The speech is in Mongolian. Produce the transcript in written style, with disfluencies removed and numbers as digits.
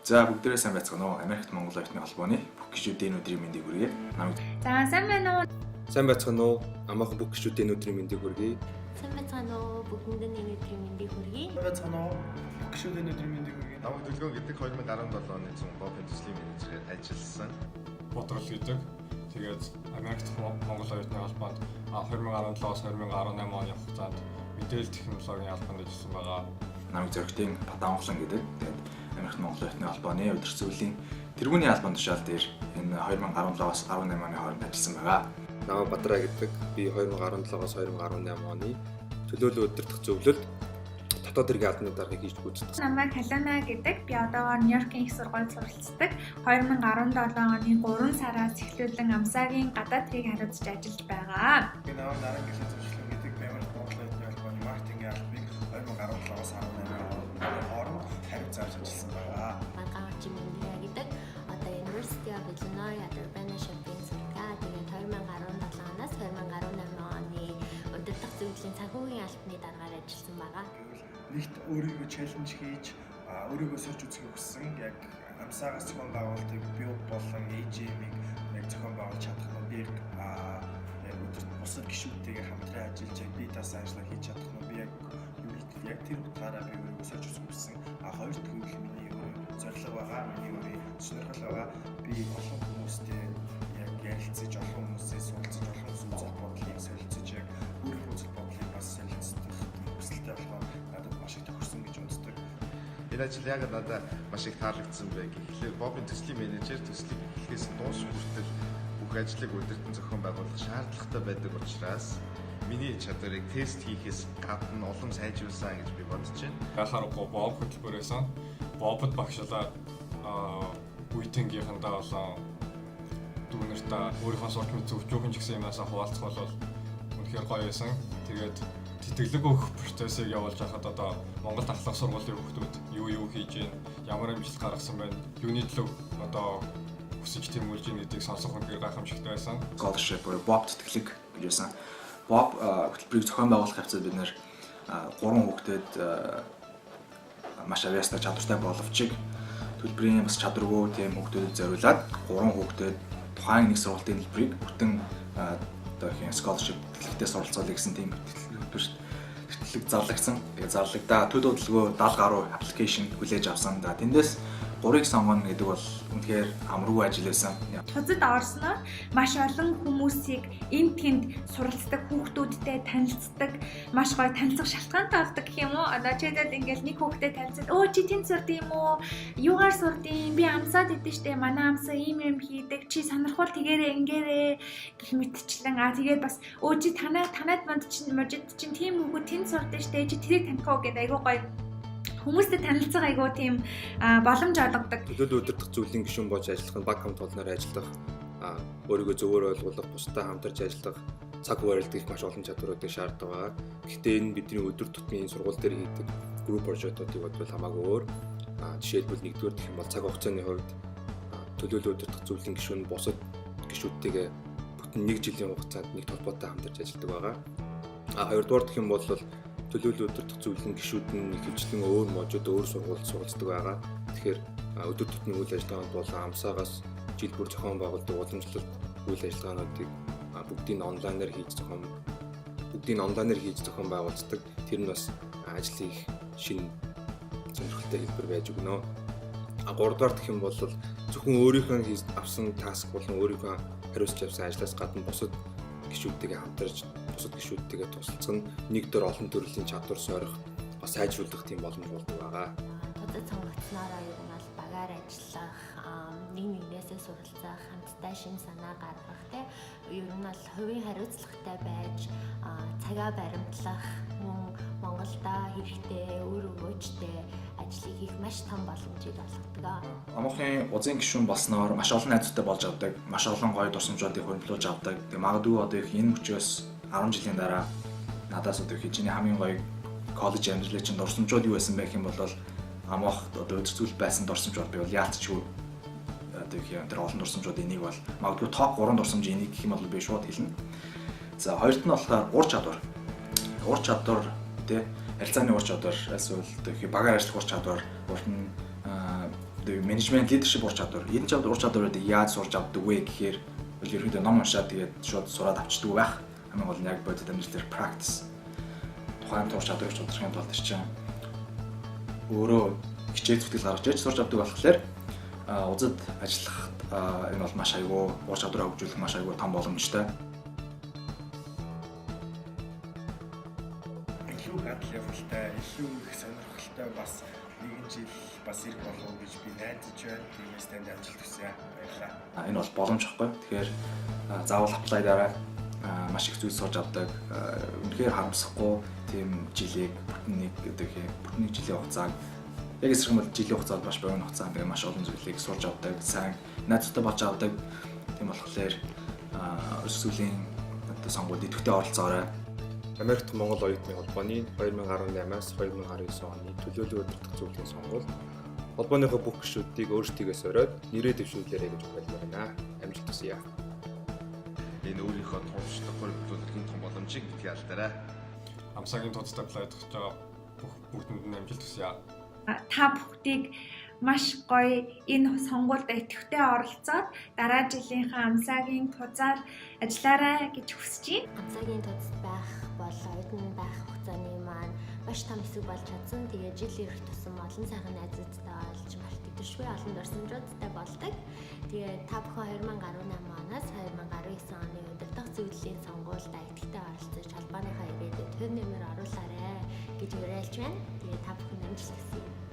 За, бүгдээрээ сайн байцгаана уу? Америкт Монгол оюутны холбооны бүх гишүүдийн өдрийн мэндийг хүргэе. Намайг За, сайн байна уу? Сайн байцгаана уу? Амаахан бүх гишүүдийн өдрийн мэндийг хүргэе. Сайн байцгаана уу? Бүгдэнд нь энэ өдрийн мэндийг хүргэе. Сайн байцгаана уу? Бүх гишүүдийн өдрийн мэндийг хүргэе. Намайг Дүлгөөн гэдэг, 2017 оны 100 BOP-ын төслийн менежерээр ажилласан. Бодрол гэдэг. Тэгээд Америкт Монгол оюутны холбоонд 2017-оос 2018 оны хугацаанд мэдээлэл технологийн албанд ажилласан байгаа. Намайг Зөрөгтийн Батангалан гэдэг. Тэгээд Америкт Монгол оюутны холбооны удирдах зөвлөлийн тэргүүний албан тушаал дээр энэ 2017-оос 18 оны хооронд ажилласан байгаа. Намайг Бадраа гэдэг. Би 2017-оос 2018 оны төлөөлөл удирдах зөвлөлд дотоод хэргийн албаны даргаыг хийж гүйцэтгэсэн. Намайг Халана гэдэг. Би одоогоор Нью-Йоркийн их сургуульд суралцдаг. 2017 оны 3 сараас эхлүүлэн AMSA-гийн гадаад хэргийг хариуцж ажиллаж байгаа. Би намайг Наран гэлээ зөвшлөн гэдэг. Би Америк Монгол оюутны холбооны маркетингийн албыг 2017-оос 18 оны хооронд хариуцаж ажилласан байгаа. Мангаач Мэндэ гэдэг. Одоо University of Illinois at Urbana-Champaign сурдаг. Тэгээд 2017 оноос 2018 оны удирдах зөвлөлийн санхүүгийн албаны даргаар ажилласан байгаа. Гэвэл нэгт өөрийгөө challenge хийж, өөрийгөө сорж үзэхийг хүссэн. Яг AMSA-гаас зохион байгуулалтыг, BUILD болон AGM-ийг яг зохион байгуулж чадах нь, би яг өдөрт бусад гишүүдтэйгээ хамтран ажиллаж, яг бие даасан ажлаа хийж чадах нь, би яг яг тэр утгаараа би өөрийгөө сорж үзэх хүссэн. А хоёр дахь гэвэл миний өөрөө зорилго байгаа, миний өөрийн сонирхол байгаа. Би олон хүмүүстэй яг ярилцаж, олон хүмүүсээ суралцаж, олон хүмүүсийн үзэл бодлыг солилцож, яг өөрийнхөө үзэл бодлыг бас солилцох хүсэлтэй болохоор надад маш их тохирсон гэж үздэг. Энэ ажил яг надад маш их таалагдсан бэ гэхлээр BOP-ын төслийн менежер төслийг эхлэхээс дуус хүртэл бүх ажлыг удирдан зохион байгуулах шаардлагатай байдаг учраас миний чадварыг тест хийхээс гадна улам сайжруулсан гэж би бодож байна. Гахааргүй BOP хөтөлбөр байсан. BOP-д багшлаад үеийнхэнтэй болон дүүнертэй өөрийнхөө сурч мэдсэн өчүүхэн ч гэсэн юмнасаа хуваалцах бол үнэхээр гоё байсан. Тэгээд тэтгэлэг өгөх процессыг явуулж байхад одоо Монгол ахлах сургуулийн хүүхдүүд юу юу хийж гин, ямар амжилт гаргасан байна, юуны төлөө одоо хүсэж тэмүүлж гин гэдгийг сонсох үнэхээр гайхамшигтай байсан. Scholarship буюу BOP тэтгэлэг гэж байсан. BOP хөтөлбөрийг зохион байгуулах явцад бид нэр гурван хүүхдэд, маш авьяастай, чадвартай боловч төлбөрийн бас чадваргүй тийм хүүхдүүдэд зориулаад, гурван хүүхдэд тухайн нэг сургуулийн төлбөрийг бүтэн одоо их scholarship тэтгэлэгтэй суралцуулъя гэсэн тийм хөтөлбөр, тэтгэлэг зарлагдсан. Тэгээ зарлагдаа төд удалгүй 70 гаруй application хүлээж авсан. Да, тэндээс гурыг сонгоно гэдэг бол үнэхээр амаргүй ажил байсан. ТУЗ-ад орсноор маш олон хүмүүсийг энд тэнд суралцдаг хүүхдүүдтэй танилцдаг, маш гоё танилцах шалтгаантай болдог гэх юм уу? Одоо жишээлбэл, ингээл нэг хүүхдэд танилцаад, "Өө, чи тэнд сурд юм уу? Юугаар сурдیں۔ Би AMSA-д идэв штэ. Манай AMSA ийм юм хийдэг. Чи сонирхвол тэгээрээ, ингээрээ" гэх мэтчлэн. Аа, тэгээд бас "Өө, чи танай танайд манд чинь мужид чинь тийм хүүхэд тэнд сурд штэ. Чи тэрийг таних уу?" гэдэг айгуу гоё хүмүүстэй танилцах айгуу тийм боломж олгодог. Төлөөлөл удирдах зөвлөлийн гишүүн болж ажиллах нь баг хамт олноор ажиллах, өөрийгөө зөвөр ойлгох, бусдад хамтарч ажиллах, цаг хуваарлах их маш олон чадваруудыг шаарддаг байгаа. Гэхдээ энэ бидний өдөр тутмын сургууль дээр хийдэг group project-уудыг бодвол хамаагүй өөр. Жишээлбэл, нэгдүгээр гэх юм бол цаг хугацааны хувьд төлөөлөл удирдах зөвлөлийн гишүүн бусад гишүүдтэйгээ бүтэн нэг жилийн хугацаанд нэг толгойтой хамтарч ажилладаг байгаа. Хоёрдугаар гэх юм бол төлөөлөл удирдах зөвлөлийн гишүүд нь ихэвчлэн өөр мужид, өөр сургуульд суралцдаг байгаа. Тэгэхээр өдөр тутмын үйл ажиллагаанд болон AMSA-гаас жил бүр зохион байгуулдаг уламжлалт үйл ажиллагаануудыг бүгдийг онлайнаар хийж зохион байгуулцдаг. Тэр нь бас ажлын их шинэ сонирхолтой хэлбэр байж өгнө. Гуравдугаар гэх юм бол зөвхөн өөрийнхөө хийж авсан task болон өөрийнхөө хариуцж авсан ажлаас гадна бусад гишүүдтэйгээ хамтарч, бусад гишүүдтэйгээ тусалцах нь нэг дөр олон төрлийн чадвар сойрох, бас сайжруулах тийм боломж болдог байгаа. ТУЗ-ад сонгогдсноороо ер нь бол багаар ажиллах, нэг нэгнээсээ суралцах, хамтдаа шинэ санаа гаргах, те, ер нь бол хувийн хариуцлагатай байж, цагаа баримтлах, мөн Монголда хэрэгтэй үр өгөөжтэй ажлыг хийх маш том боломжийг олгодог. Амуухын УЗ-ын гишүүн болсноор маш олон найзуудтай болж авдаг, маш олон гоё дурсамжуудыг хуримтлуулж авдаг. Тэгээ магадгүй одоо их энэ мөчөөс 10 жилийн дараа надаас одоо их чиний хамгийн гоё коллеж амьдралын чинь дурсамжууд юу байсан бэ гэх юм бол амуах одоо өдөр байсан дурсамж бол би бол яалтчгүй одоо их тэр олон дурсамжуудын нэг бол магадгүй топ 3 дурсамжийн нэг гэх юм бол би шууд хэлнэ. За, хоёрт нь болохоор ур чадвар. Ур чадвар, тий, харилцааны ур чадвар, эсвэл одоо их багаар ажиллах ур чадвар, урд нь Одоо менежмент, leadership ур чадвар, энэ чадвар ур чадваруудыг яаж сурч авдаг вэ гэхээр ерөнхийдөө ном уншаад, тэгээд шууд сураад авчдаг байх. Хамгийн гол нь яг бодит амьдрал дээр practice, тухайн ур чадварыг чудрахын тулд чинь өөрөө хичээл зүтгэл гаргаж ээж сурч авдаг болохоор узад ажиллах энэ бол маш аягүй ур чадвараа хөгжүүлэх маш аягүй том боломжтой. Илүү хадал явалтай, илүү их сонирхолтой бас нэгэн жил бас ирэх болов уу гэж би найдаж байна. Тиймээс танд амжилт хүсье. Баярлалаа. Энэ бол боломж байхгүй. Тэгэхээр заавал apply дараа маш их зүйл сурч авдаг. Үнэхээр харамсахгүй тийм жилийг бүтэн нэг гэдэг юм, бүтэн нэг жилийн хугацааг яг эсрэг нь бол жилийн хугацаанд маш богино хугацаанд тэгээ маш олон зүйлийг сурч авдаг, сайн найзуудтай болж авдаг. Тийм болохоор сүүлийн одоо сонгуульд идэвхтэй оролцоорой. Америкт Монгол оюутны холбооны 2018-аас 2019 оны төлөөлөн удирдах зөвлөлийн сонгуульд холбооныхоо бүх гишүүдийг өөрсдийгөө сориод нэрээ дэвшүүлээрэй гэж уриалмаар байна. Амжилт хүсье. Энэ өөрийнхөө туршлага хоригдлуулах энэ том боломжийг битгий алдаарай. AMSA-гийн ТУЗ-д apply хийж байгаа бүх бүгдэнд нь амжилт хүсье. Та бүхдийг маш гоё энэ сонгуульд идэвхтэй оролцоод дараа жилийнхаа AMSA-гийн ТУЗ-аар ажиллаарай гэж хүсэж байна. AMSA-гийн ТУЗ-д байх бол оюутан байх хугацааны маань маш том хэсэг болж чадсан. Тэгээ жил ирэх тусам олон сайхан найзуудтай болж мартагдашгүй олон дурсамжуудтай болдог. Тэгээ та бүхэн 2018 оноос 2019 оны удирдах зөвлөлийн сонгуульд идэвхтэй оролцож холбооныхоо ирээдүйд хувь нэмэр оруулаарай гэж уриалж байна. Тэгээ та бүхэн амжилт хүсье.